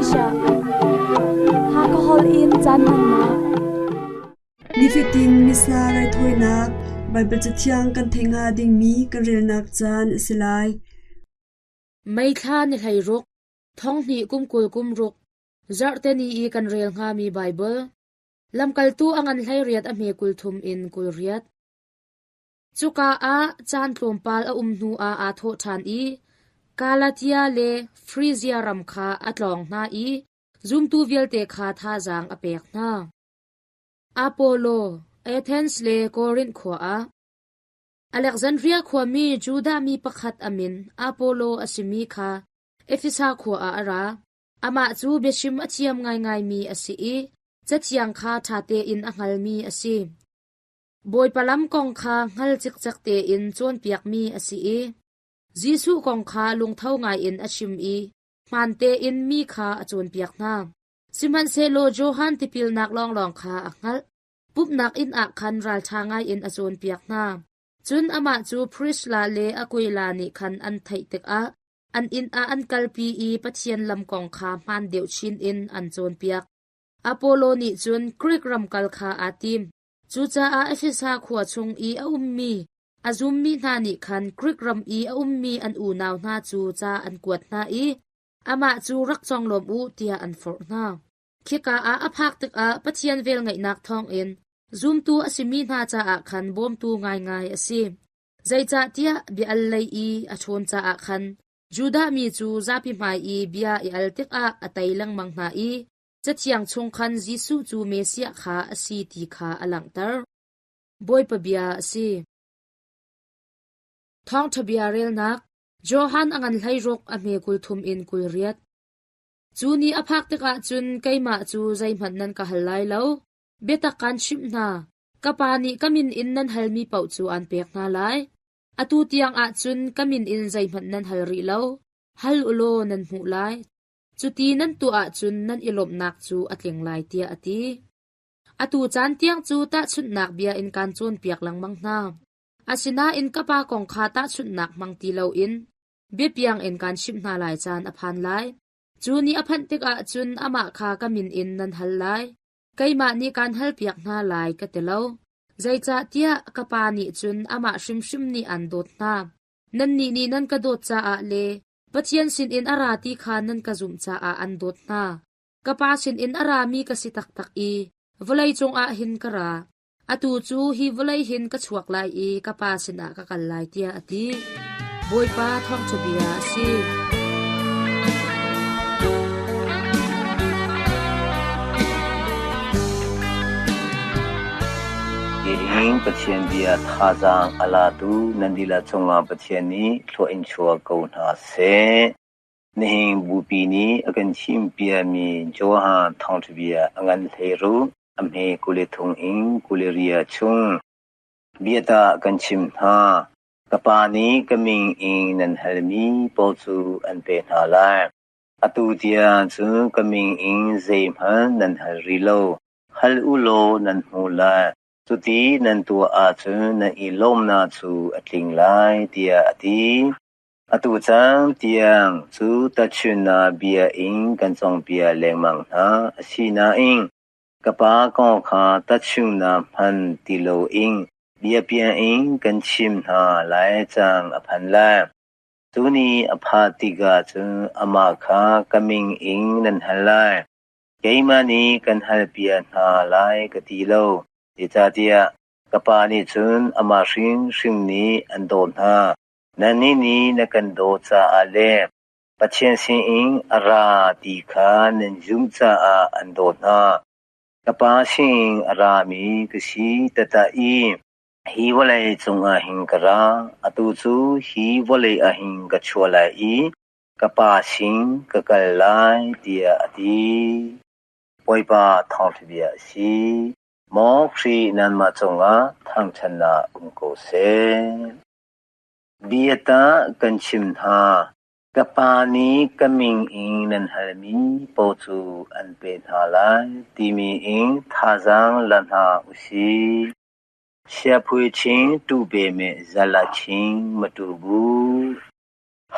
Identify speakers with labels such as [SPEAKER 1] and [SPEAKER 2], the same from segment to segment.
[SPEAKER 1] Malaysia. Hakha holh in caan hmannak.
[SPEAKER 2] Nifatin Missa raithawinak Baibal Cathiang kan theih hnga dingmi kan relnak caan a si lai.
[SPEAKER 3] May thla ni 16, thonghnih kum 20 kum ruk, zarhte ni i kan rel hngami Baibal, Lamkaltu a ngan 18 a hme 30 in 28. Cuka ah caan tlawmpal a um hnuah aa thawh ṭhan i Galatia le Frizia ram kha a tlawng hna i zumtu vialte kha thazaang a pek hna. Apollo, Athens le Korinth khua ah. Alexandria khuami Judah mi pakhat a min Apollo a simi kha Efesa khua ah a ra. Amah cu biachim a thiam ngaingaimi a si i Cathiang kha ṭha tein a hngalmi a si. Bawipa lam kong kha hngal cikcek tein cawnpiakmi a si i Jesuh kong kha lungtho ngaiin a chim i hmaan tein mi kha a cawnpiak hna. Sihmanhsehlaw Johan tipilnak lawnglawng kha a hngalh. Pumhnak inn ah khan ralṭha ngaiin a cawnpiak hna. Cun amah cu Prisla le Aquila nih khan an theih tikah an inn ah an kalpi i Pathian lam kong kha hmaan deuh chin in an cawnpiak. Apollo nih cun Grik ram kal kha aa tim. Cucaah Efesa khua chung i a ummi a zummi hna nih khan Grik ram i a ummi an unau hna cu ca an kuat hna i amah cu rak conglawm u tiah an forh hna. Khika ah a phak tikah Pathian velngeihnak thawngin zumtu a simi hna caah khan bawmtu ngaingai a si. Zeicahtiah bia al lei i a ṭhawn caah khan Judah mi cu zapi hmai i bia i al tikah a tei lengmang hna i Cathiang chung khan Jesuh cu Messiah kha a si ti kha a langhter. Bawipa bia a si. Thawngṭha bia relnak Johan a ngan 16 a hme 30 in 28. Cu ni a phak tikah cun keimah cu zeihmanh nan ka hal lai lo. Biatak kaan chimh hna, ka Pa nih ka min in nan halmi paoh cu aan pek hna lai. Atu tiang ah cun ka min in zeihmanh nan hal rih lo. Hal u law nan hmuh lai. Cuti nan tuah ahcun nan i lawmhnak cu a tling lai tiah a ti. Atu caan tiang cu tahchunhnak bia in kaan cawnpiak lengmang hna. Asinain ka Pa kong kha tahchunhnak hmang ti loin biapiang in kaan chimh hna lai caan a phan lai. Cu ni a phanh tikah cun amah kha ka min in nan hal lai. Keimah nih kaan halpiak hna lai ka ti lo. Zeicahtiah ka Pa nih cun amah hrimhrim nih aan dawt hna. Nannih nih nan ka dawt caah le Pathian sinin a ra ti kha nan ka zumh caah an dawt hna. Ka Pa sinin a rami ka si taktak i vawlei cungah hin ka ra. Atu cu hi vawlei hin ka chuak lai i ka Pa sinah ka kal lai tiah a ti. Bawipa thawngṭha bia a si.
[SPEAKER 4] Nihin Pathian bia thazaang a latu nan dihlak cungah Pathian nih thlua in chuah ko hna seh. Nihin Bupi nih a kan chimpiakmi Johan thawngṭha bia a ngan hlei ruk, a hme 23 in 20 chung. Bia tah kan chimh hna. Ka Pa nih ka min in nan halmi paoh cu an pek hna lai. Atu tiang cun ka min in zeihmanh nan hal rih lo. Hal u law nan hmuh lai. Cuti nan tuah ahcun nan i lawmnak cu a tling lai, tiah a ti. Atu caan tiang cu tahchunhnak bia in kan cawnpiak lengmang hna. Asinain ka Pa kong kha tahchunhnak hman ti loin biapiang in kan chimh hna lai caan a phan lai. Cu ni a phak tikah cun amah kha ka min in nan hal lai. Keimah nih kan halpiak hna lai ka ti lo, zeicahtiah ka Pa nih cun amah hrimhrim nih an dawt hna. Nannih nih na kan dawt caah le Pathian sinin a ra ti kha nan zumh caah an dawt hna. Ka Pa sinin a rami ka si taktak i hi vawlei cungah hin ka ra. Atu cu hi vawlei ah hin ka chuah lai i ka Pa sin ka kal lai, tiah a ti. Bawipa thawngṭha bia a si. Maw Khrih nanmah cungah thangṭhatnak um ko seh. Bia tah kan chim hna. Ka Pa nih ka min in nan halmi paoh cu an pek hna lai timi in thazaang la hna u sih. Siaphui chin tu pe me zala chin matu bu.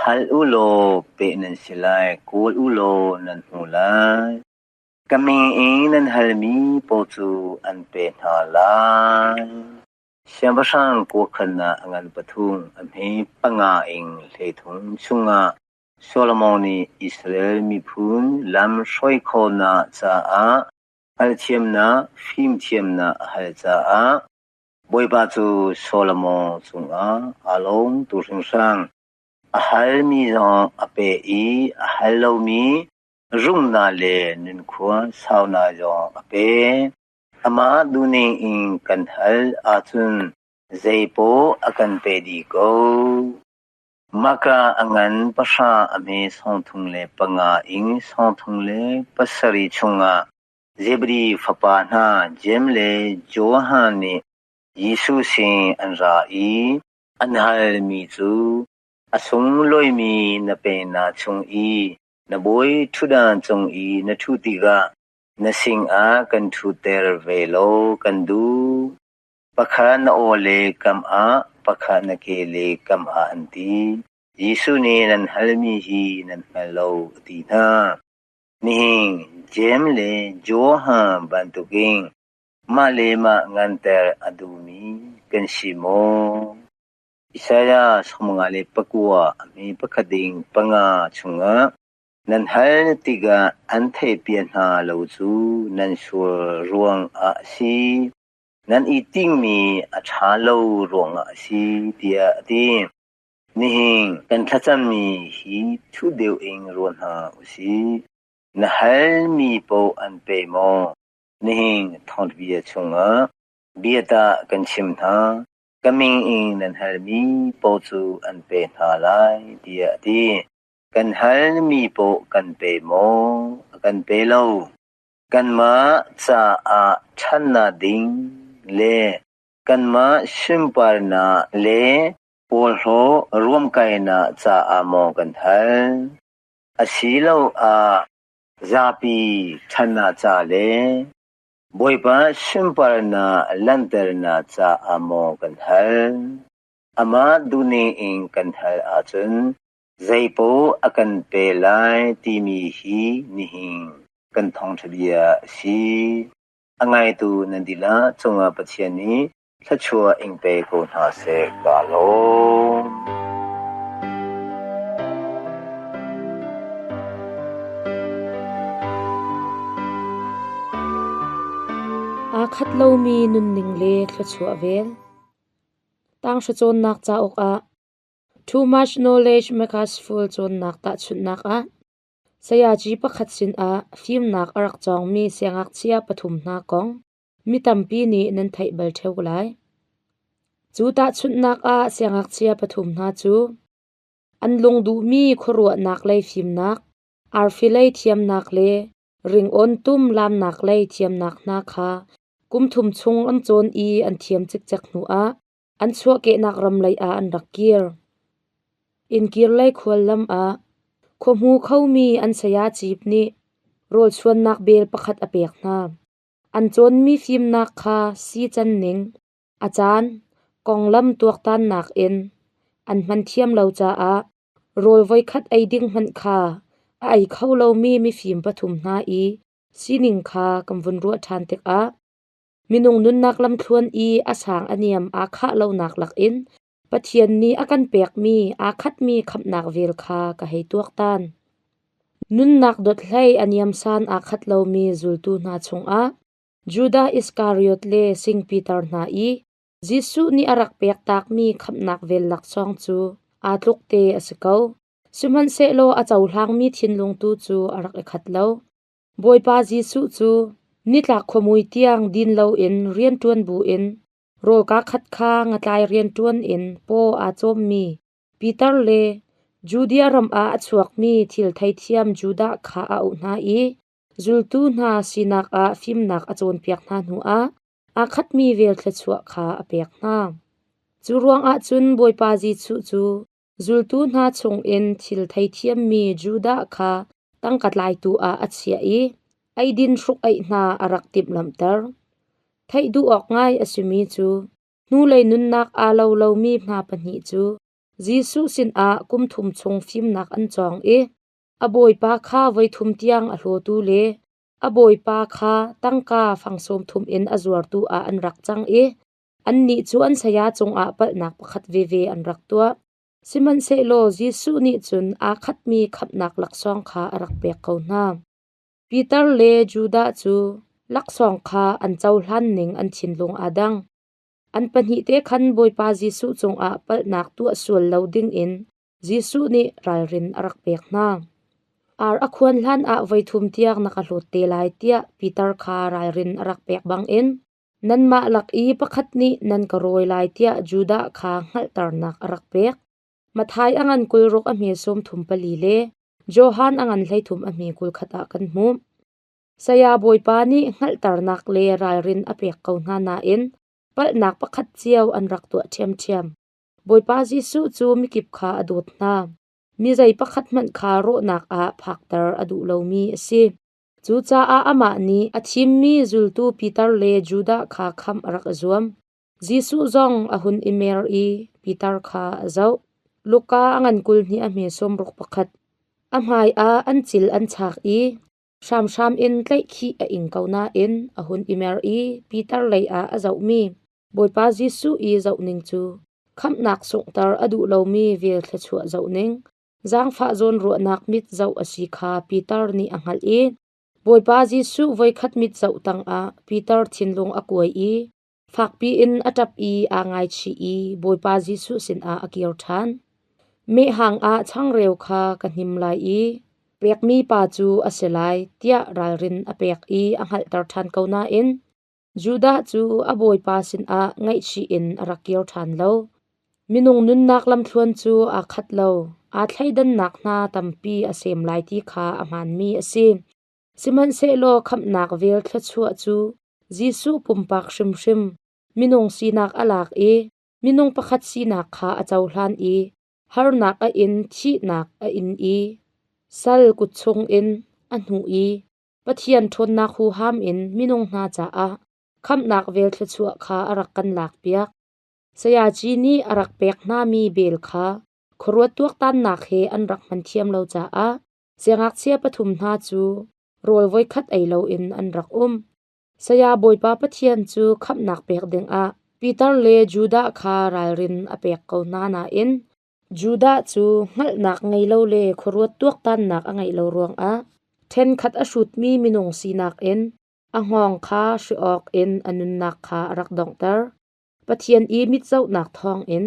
[SPEAKER 4] Hal u law peh nan si lai, kawl u law nan hmu lai. Ka min in nan halmi paoh cu an pe hna lai. Siangpahrang kuakhannak a ngan pathum, a hme panga in 13 chungah Solomon nih Israel miphun lam hruai khawhnak caah hngalhthiamnak, fimthiamnak a hal caah Bawipa cu Solomon cungah aa lawm tuk hringhran. A halmi zong a pe i a hal lomi rumnak le nunkhua saunak zong a pe. Amah duhning in kan hal ahcun zeipaoh a kan pe dih ko. Mahka a ngan pahra a hme 35 in 37 chungah Zebedi fapa hna Jeim le Johan nih Jesuh sin an ra i an halmi cu, A sunglawimi na pennak chung i na bawi ṭhutdan cung i na ṭhut tikah na sinah kan ṭhutter ve law kan duh. Pakhat na aw le kam ah, pakhat na ke le kam ah an ti. Jesuh nih nan halmi hi nan hngal lo a ti hna. Nihin Jeim le Johan bantukin mah le mah nganter a duhmi kan si maw? Isaiah 59 a hme pakhat ding panga chungah nan hal tikah an theihpiak hna lo cu nan sual ruangah a si. Nan i tinhmi a ṭha lo ruangah a si tiah a ti. Nihin kan thlacammi hi thu deuh in ruat hna usih. Na halmi paoh an pe maw? Nihin thawngṭhabia chungah bia tah kan chim hna. Ka min in nan halmi paoh cu an pe hna lai tiah a ti. Kan halmi paoh kan pe maw? A kan pe lo. Kanmah caah ṭhatnak ding le kanmah sunparnak le porhlaw ruamkainak caah maw kan hal? Asiloah zapi ṭhatnak ca le Bawipa sunparnak langhternak caah maw kan hal? Amah duhning in kan hal ahcun zeipaoh a kan pe lai timi hi nihin kan thawngṭha bia a si. A ngaitu nan dihlak cungah Pathian nih thluachuah in pe ko hna seh. Kaa lawm.
[SPEAKER 3] Aa khat lomi nunning le thluachuah vel. Tanghra cawnnak cauk ah Too Much Knowledge Makes Fool cawnnak tahchunhnak ah Sayaci pakhat sinah fimnak a rak cawngmi siangngakchia pathum hna kong mi tampi nih nan theih bal ṭheo lai. Cu tahchunhnak ah siangngakchia pathum hna cu an lungduhmi khuaruahnak lei fimnak, arfi lei thiamnak le ringawn tum laamnak lei thiamnak hna kha kum thum chung an cawn i an thiam cikcek hnuah an chuahkehnak ram lei ah an rak kir. Innkir lei khuallam ah khuahmu khomi an saya Cip nih rawlchuannak bel pakhat a pek hna. An cawnmi fimnak kha sii ning, a caan, konglam tuaktannak in an hman thiam lo caah rawl voikhat ei ding hmanh kha a ei kho lomi mifim pathum hna i sining kha kan vun ruah ṭhan tikah Minung nunnak lamthluan i a sang a niam aa khah lonak lakin Pathian nih a kan pekmi aa khatmi khamhnak vel kha ka hei tuaktan. Nunnak dothlei a niamsan aa khat lomi zultu hna chungah Judah Iskariot le Sing Peter hna i Jesuh nih a rak pek takmi khamhnak vel laksawng cu aa tluk te a si ko. Sihmanhsehlaw a cohlangmi thinlung tu cu a rak i khat lo. Bawipa Jesuh cu nitlak khuamui tiang din loin rianṭuan buin rawl kaa khat kha ngatlai rianṭuan in paw aa cawmmi Peter le Judea ram ah a chuakmi thil theithiam Judah kha a auh hna i zultu hna sinak ah fimnak a cawnpiak hna hnuah aa khatmi vel thluachuah kha a pek hna. Cu ruangah cun Bawipa Jesuh cu Zultu hna chungin thil theithiammi Judah kha tangka tlaitu ah a chiah i eidin hruk-aih hna a rak timhlamhter. Theih duh awk ngai a simi cu hnulei nunnak aa lo lomi hna pahnih cu Jesuh sinah kum thum chung fimnak an cawng i a bawipa kha voithum tiang a hlawtu le a bawipa kha tangka fang sawm thum in a zuartu ah an rak cang i annih cu an saya cungah palhnak pakhat veve an rak tuah. Sihmanhsehlaw Jesuh nih cun aa khatmi khamhnak laksawng kha a rak pek ko hna. Peter le Judah cu laksawng kha an cohlan ning an thinlung aa dang. An pahnih te khan Bawipa Jesuh cungah palhnak tuah sual lo dingin Jesuh nih ralrin a rak pek hna. Ar a khuan hlanah voithum tiang na ka hlawt te lai tiah Peter kha ralrin a rak pek bangin nanmah lak i pakhat nih nan ka rawi lai tiah Judah kha hngalhternak a rak pek. Matthai a ngan 26 a hme 34 le Johan a ngan 13 a hme 21 ah kan hmuh. Saya Bawipa nih hngalhternak le ralrin a pek ko hna nain palhnak pakhat cio an rak tuah ṭhiamṭhiam. Bawipa Jesuh cu mikip kha a dawt hna. Mi zei pakhat hmanh kha rawhnak ah phakter a duh lomi a si. Cucaah amah nih a thimmi zultu Peter le Judah kha khamh a rak i zuam. Jesuh zong a hun i mer i Peter kha a zoh. Luka a ngan 22 a hme 61. A hmai ah an cil an chak i hramhram in tlaihkhih a ing ko nain a hun i mer i Peter lei ah a zohmi Bawipa Jesuh i zohning cu khamhnak sunghter a duh lomi vel thluachuah zohning, zaangfah zawnruahnak mit zoh a si kha Peter nih a hngalh i Bawipa Jesuh voikhat mit zoh tangah Peter thinlung a kuai i fakpi in a ṭap i aa ngaichih i Bawipa Jesuh sinah a kir ṭhan. Mehhang ah changreu kha ka hnim lai i pekmi pa cu a si lai tiah ralrin a pek i a hngalhter ṭhan ko nain Judah cu a bawipa sinah ngaihchih in a rak kir ṭhan lo. Minung nunnak lamthluan cu aa khat lo, aa thleidannak hna tampi a sem lai ti kha a hmaanmi a si. Sihmanhsehlaw khamhnak vel thluachuah cu Jesuh pumpak hrimhrim minung sinak a lak i minung pakhat sinak kha a cohlan i harnak a in, thihnak a in i sal kut chungin a hnuh i Pathian ṭhawnnak huham in minung hna caah khamhnak vel thluachuah kha a rak kan lakpiak. Sayaci nih a rak pek hnami bel kha khuaruat tuaktannak he an rak hman thiam lo caah siangngakchia pathum hna cu rawl voikhat ei loin an rak um. Saya Bawipa Pathian cu khamhnak pek dingah Peter le Judah kha ralrin a pek ko hna nain Judah cu hngalhnak ngei lo le khuaruat tuaktannak a ngeih lo ruangah ṭhenkhat a hrutmi minung sinak in a hngawng kha hri awk in a nunnak kha a rak donghter. Pathian i mitzohnak thawngin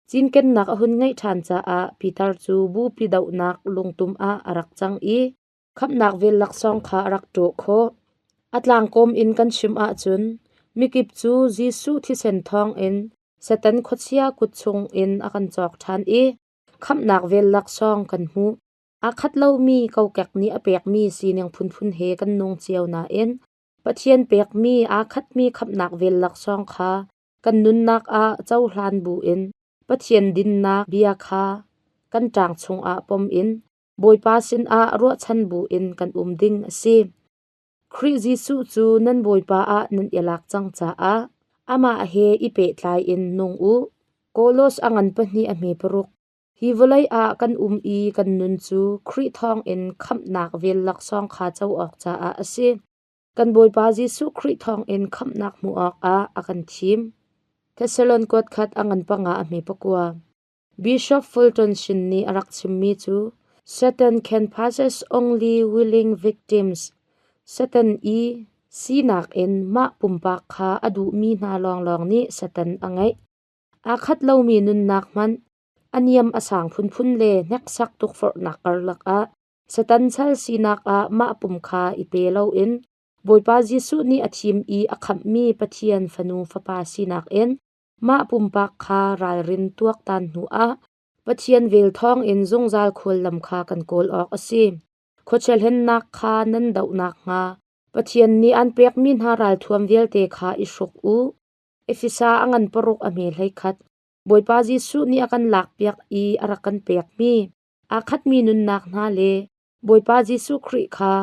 [SPEAKER 3] cinkennak a hun ngeih ṭhan caah Peter cu bupi dohnak lungtum ah a rak cang i khamhnak vel laksawng kha a rak ṭawh khawh. A tlangkawm in kan chim ahcun mikip cu Jesuh thisen thawngin Satan khuachia kut chungin a kan cawk ṭhan i khamhnak vel laksawng kan hmuh. Aa khat lomi kokek nih a pekmi sining phunphun he kan nung cio nain Pathian pekmi aa khatmi khamhnak vel laksawng kha kan nunnak ah cohlan buin Pathian dinnak bia kha kan ṭang chungah pom in Bawipa sinah ruahchan buin kan um ding a si. Khrih Jesuh cu nan Bawipa ah nan i lak cang caah amah he i pehtlai in nung u. Kolos a ngan pahnih a hme paruk. Hi vawlei ah kan um i kan nun cu Khrih thawngin khamhnak vel laksawng kha co awk caah a si. Kan Bawipa Jesuh Khrih thawngin khamhnak hmuh awkah a kan thim. Thessalon kuat khat a ngan panga a hme pakua. Bishop Fulton Sheen nih a rak chimmi cu Satan can possess only willing victims. Satan i sinak in mah pumpak kha a duhmi hna lawnglawng nih Satan a ngeih. Aa khat lomi nunnak hmanh a niam a sang phunphun le hneksak tukforhnak karlak ah Satan sal sinak ah mah pum kha i pe loin Bawipa Jesuh nih a thim i a khamhmi Pathian fanu fapa sinak in mah pumpak kha ralrin tuaktan hnuah Pathian vel thawngin zungzal khuallam kha kan kawl awk a si. Khuachia hlennak kha nan doh nakhnga Pathian nih aan pekmi hna ralthuam vialte kha i hruk u. Efesa a ngan paruk a hme 11. Bawipa Jesuh nih a kan lakpiak i a rak kan pekmi aa khatmi nunnak hna le Bawipa Jesuh Khrih kha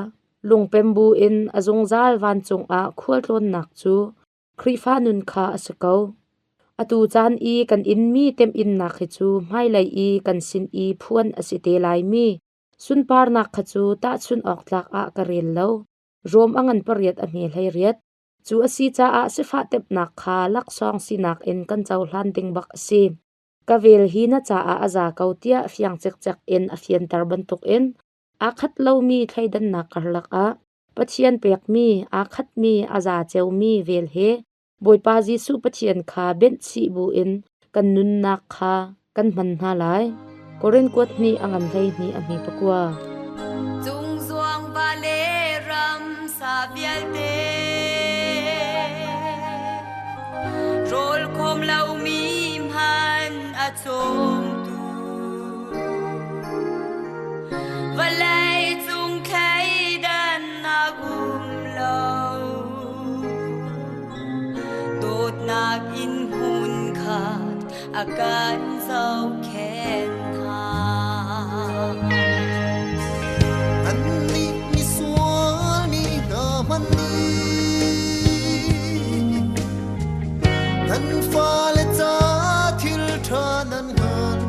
[SPEAKER 3] lungpem buin a zungzal vancung ah khualtlawnnak cu Khrihfa nun kha a si ko. Atu caan i kan inmi temhinnak hi cu hmailei i kan sin i phuan a si te laimi sunparnak kha cu tahchunh awk tlak ah ka rel lo. Rom a ngan pariat a hme 18. Cu a si caah sifah tepnak kha laksawng sinak in kan cohlan ding bak a si. Ka vel hi na caah a za ko tiah fiang cikcek in a fianter bantukin aa khat lomi thleidannak karlak ah Pathian pekmi aa khatmi a za ceumi vel he Bawipa Jesuh Pathian kha benhchih buin kan nunnak kha kan hman hna lai. Korin kuat hnih a ngan 12 a hmi pakua.
[SPEAKER 5] Cungzuang va le ram sa vialte rawl khom lomi hman a cawmtu vawlei cung thleidannak um lo dawtnak in hmun khat a kan zohkhenh hna.
[SPEAKER 6] Annih misual mi hna hmanh nih nan fale ca thil ṭha nan hngalh.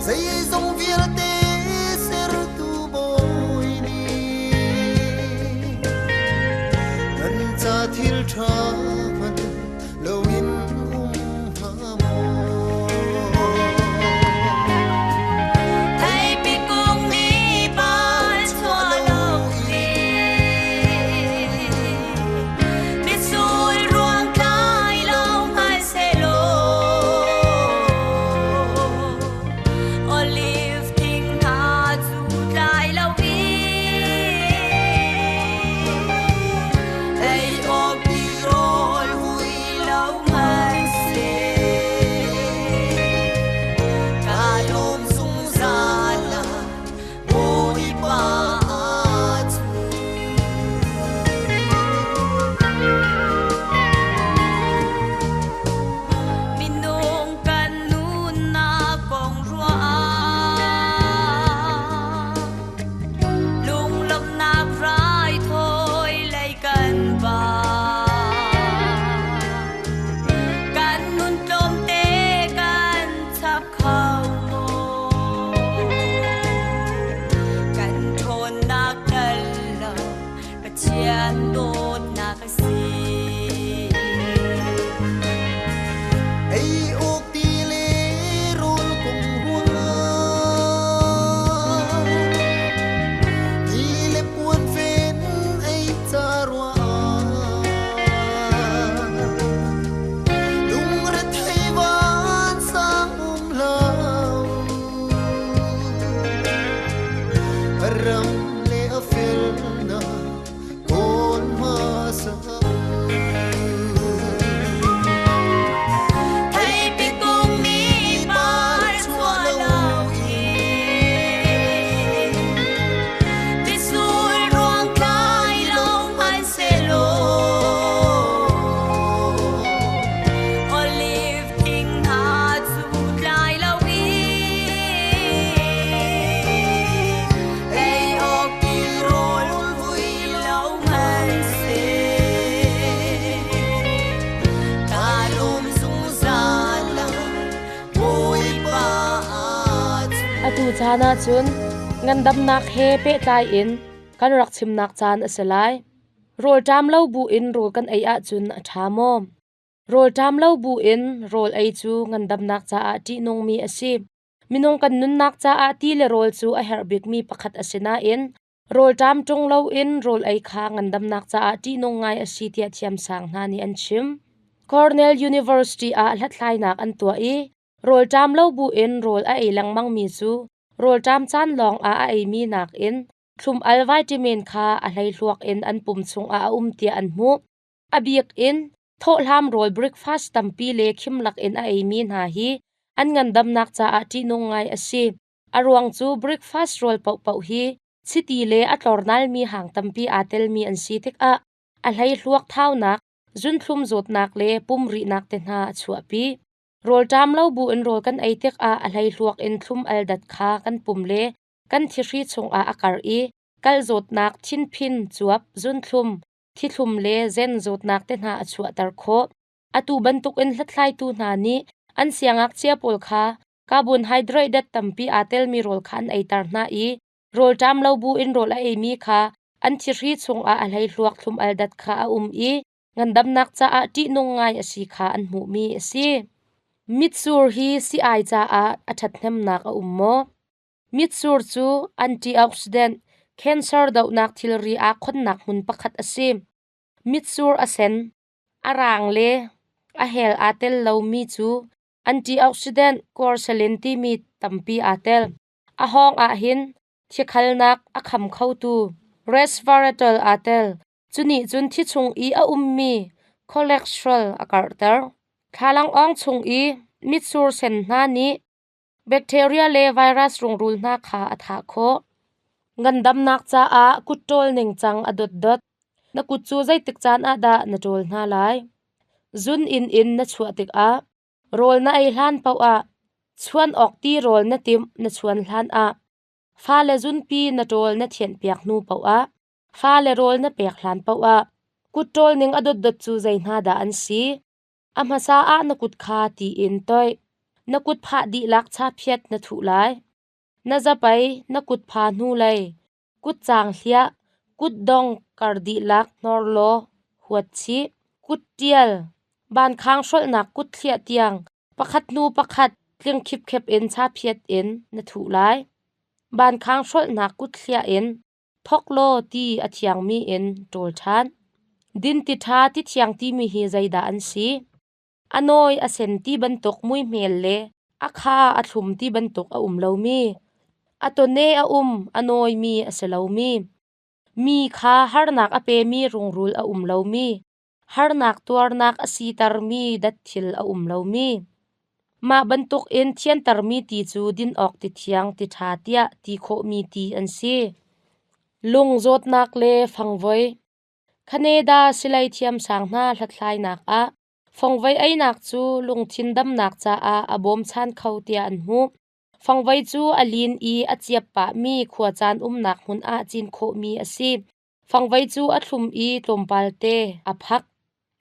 [SPEAKER 6] Zeizong vialte sertu Bawi nih nan ca thil ṭha hmanh loin um hnga maw?
[SPEAKER 5] Theipi kung nih par chuah lo in mitsur ruang tlai lo hmanhsehlaw olive thing hna cu tlai lo in ei awk ti rawl hui lo hmanhseh
[SPEAKER 6] Ka lawm zungzal ah Bawipa cu.
[SPEAKER 5] Minung kan nunnak kong ruah ah lunglawmhnak raithawi lei kan ba. Kan nun tlawmte kan chap kho maw? Kan ṭhawnnak tel lo Pathian dawtnak a si.
[SPEAKER 6] Ei awk ti le rawl kong ruangah ti le puan fen ei ca ruangah lungrethei vansang um hlah u. Ram le a felnak kawl hmasa u.
[SPEAKER 5] Theipi kung nih par chuah lo in tisul ruang tlai lo hmanhsehlaw olive thing hna cu tlai lo in ei awk ti rawl vui lo hmanhseh
[SPEAKER 6] Ka lawm zungzal Bawipa cu.
[SPEAKER 3] Atu caan ahcun ngandamnak he pehtlai in kan rak chimnak caan a si lai. Rawlṭam lo buin rawl kan ei ahcun a ṭha maw? Rawlṭam lo buin rawl ei cu ngandamnak caah ṭihnungmi a si. Minung kan nunnak caah ti le rawl cu a herh bikmi pakhat a si nain rawlṭam ṭung loin rawl ei kha ngandamnak caah ṭihnung ngai a si tiah thiamsang hna nih an chim. Cornell University ah hlathlainak an tuah i rawlṭam lo buin rawl a ei lengmangmi cu rawlṭam caan lawng ah a eimi nakin thlum-al vitamin kha a hleihluak in an pum chungah a um tiah an hmuh. A bik in thawhhlam rawl breakfast tampi le khimlak in a eimi hna hi an ngandamnak caah ṭihnung ngai a si. A ruang cu breakfast rawl paohpaoh hi chiti le a tlornalmi hang tampi aa telmi an si tikah a hleihluak thaunak, zunthlum zawtnak le pumrihnak te hna a chuahpi. Rawlṭam lo buin rawl kan ei tikah a hleihluak in thlum-al dat kha kan pum le kan thihri chungah a kar i kal zawtnak, thinphin, cuap, zunthlum, thithlum le zen zawtnak te hna a chuahter khawh. Atu bantukin hlathlaitu hna nih an siangngakchia pawl kha carbohydrate dat tampi aa telmi rawl kha an eiter hna i rawlṭam lo buin rawl a eimi kha an thihri chungah a hleihluak thlum-al dat kha a um i ngandamnak caah ṭihnung ngai a si kha an hmuhmi a si. Mitsur hi sii-ai caah a ṭhathnemnak a um maw? Mitsur cu antioxidant, cancer dohnak thilri aa khonnak hmun pakhat a si. Mitsur a sen, a raang le a hel aa tel lomi cu antioxidant quercetin timi tampi aa tel. A hawng ahhin thikhalnak a kham khotu resveratrol aa tel. Cunih cun thi chung i a ummi cholesterol a karhter. Thlalangawng chung i mitsur sen hna nih bacteria le virus rungrul hna kha a thah khawh. Ngandamnak caah kut ṭawl ningcang a dotdot. Na kut cu zeitik caan ah dah na ṭawl hna lai? Zun inn in na chuah tikah, rawl na ei hlan paoh ah, chuan awk ti rawl na timh na chuan hlan ah, fale zunpi na ṭawl na thianhpiak hnu paoh ah, fale rawl na pek hlan paoh ah, kut ṭawl ning a dotdot cu zei hna dah an si? A hmasa ah na kut kha ti in toih. Na kut phah dihlak chaphiat na thuh lai. Na zapei na kut pha hnulei, kutcang hliah, kutdong kar dihlak hnor law huat chih. Kut ṭial, vankhang hrolhnak kut thliah tiang pakhat hnu pakhat tling khipkhep in chaphiat in na thuh lai. Vankhang hrolhnak kut thliah in thok law ti a thiangmi in ṭawl ṭhan. Dinti ṭha ti thiang timi hi zeidah an si? A nawi a sen ti bantuk muihmel le a kha a thlum ti bantuk a um lomi. A tawne a um a nawimi a si lomi. Mi kha harnak a pemi rungrul a um lomi. Harnak tuarnak a sitermi dat thil a um lomi. Mah bantukin thiantermi ti cu din awk ti thiang ti ṭha tiah ti khawhmi ti an si. Lung zawtnak le fangvoi. Canada silei thiamsang hna hlathlainak ah fangvoi einak cu lungthin damnak caah a bawmchan kho tiah an hmuh. Fangvoi cu a lin i a ciap pahmi khuacaan umnak hmun ah cin khawhmi a si. Fangvoi cu a thlum i tlawmpal te a phak.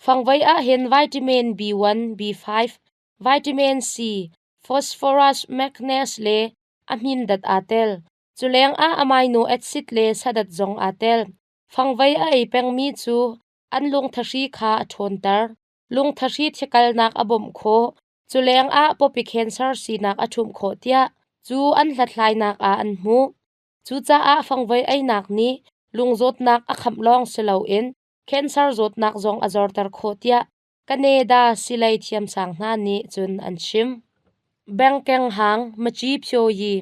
[SPEAKER 3] Fangvoi ahhin vitamin B1, B5, vitamin C, phosphorus, magnesium le a hmin dat aa tel. Cu lengah amino acid le sadat zong aa tel. Fangvei a ei pengmi cu an lungthahri kha a ṭhawnter. Lungthahri thikalnak a bawmh khawh. Cu lengah pawpi cancer sinak a ṭhumh khawh tiah cu an hlathlainak ah an hmuh. Cucaah fangvoi einak nih lungzawtnak a khamh lawng si loin cancer zawtnak zong a zorter khawh tiah Canada silei thiamsang hna nih cun an chim. Bengkeng hang Maci Phyoyi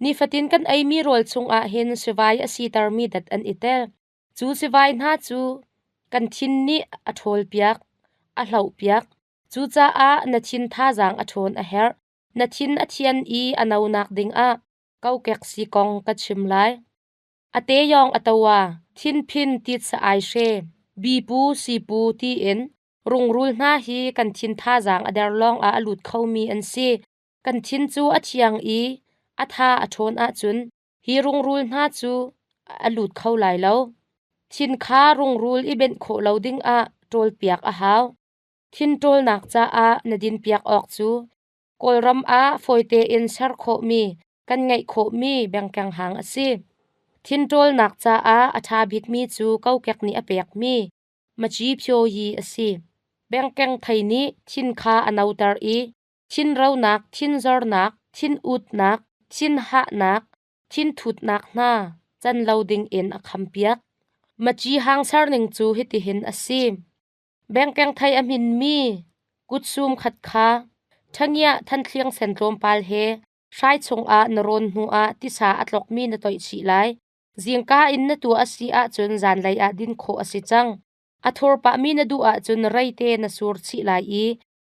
[SPEAKER 3] Nifatin kan eimi rawl chungah hin sivai a sitermi dat an i tel. Cu sivai hna cu kan thin nih a ṭhawlpiak, a hlohpiak. Cucaah na thin thazaang a ṭhawn a herh. Na thin a thian i a nonak dingah kokek si kong ka chim lai. A te yawng a toa, thinphin tit sa ai hre, bipu sipu tiin rungrul hna hi kan thin thazaang a der lawngah a lut khomi an si. Kan thin cu a thiang i a tha a ṭhawn ahcun hi rungrul hna cu a lut kho lai lo. Thin kha rungrul i benh khawh lo dingah ṭawlpiak a hau. Thin ṭawlnak caah na dinpiak awk cu Kawlram ah fawi tein ser khawhmi, kan ngeih khawhmi bengkeng hang a si. Thin ṭawlnak caah a ṭha bikmi cu kokek nih a pekmi Maci Phyoyi a si. Bengkeng thei nih thin kha a noter i thinronak, thinzornak, thinutnak, thinhahnak, thinthutnak hna can lo dingin a khampiak. Maci hang serning cu hitihin a si. Bengkeng thei a hminmi kutsum khat kha ṭhangiah thanthliang sen tlawmpal he hrai chungah na rawn hnuah tisa a tlokmi na toih chih lai. Zingka in na tuah a si ahcun zanlei ah din khawh a si cang. A thur pahmi na duh ahcun reite na sur chih lai i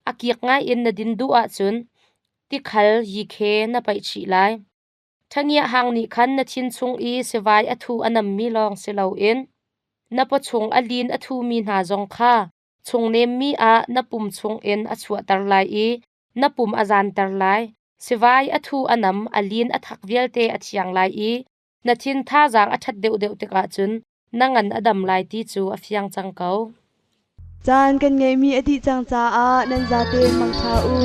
[SPEAKER 3] a kik ngai in na din duh ahcun tikhal yikhe na paih chih lai. Ṭhangiah hang nih khan na thin chung i sivai a thu a nammi lawng si loin na pawchung a lin a thumi hna zong kha chung nemmi ah na pum chungin a chuahter lai i na pum a zanter lai. Sivai a thu a nam, a lin a thak vialte a thiang lai i na thin thazaang a ṭhat deuhdeuh tikah cun Na ngan a dam lai ti cu a fiang cang ko.
[SPEAKER 2] Caan kan ngeihmi a dih cang caah nan zatein mangṭha u.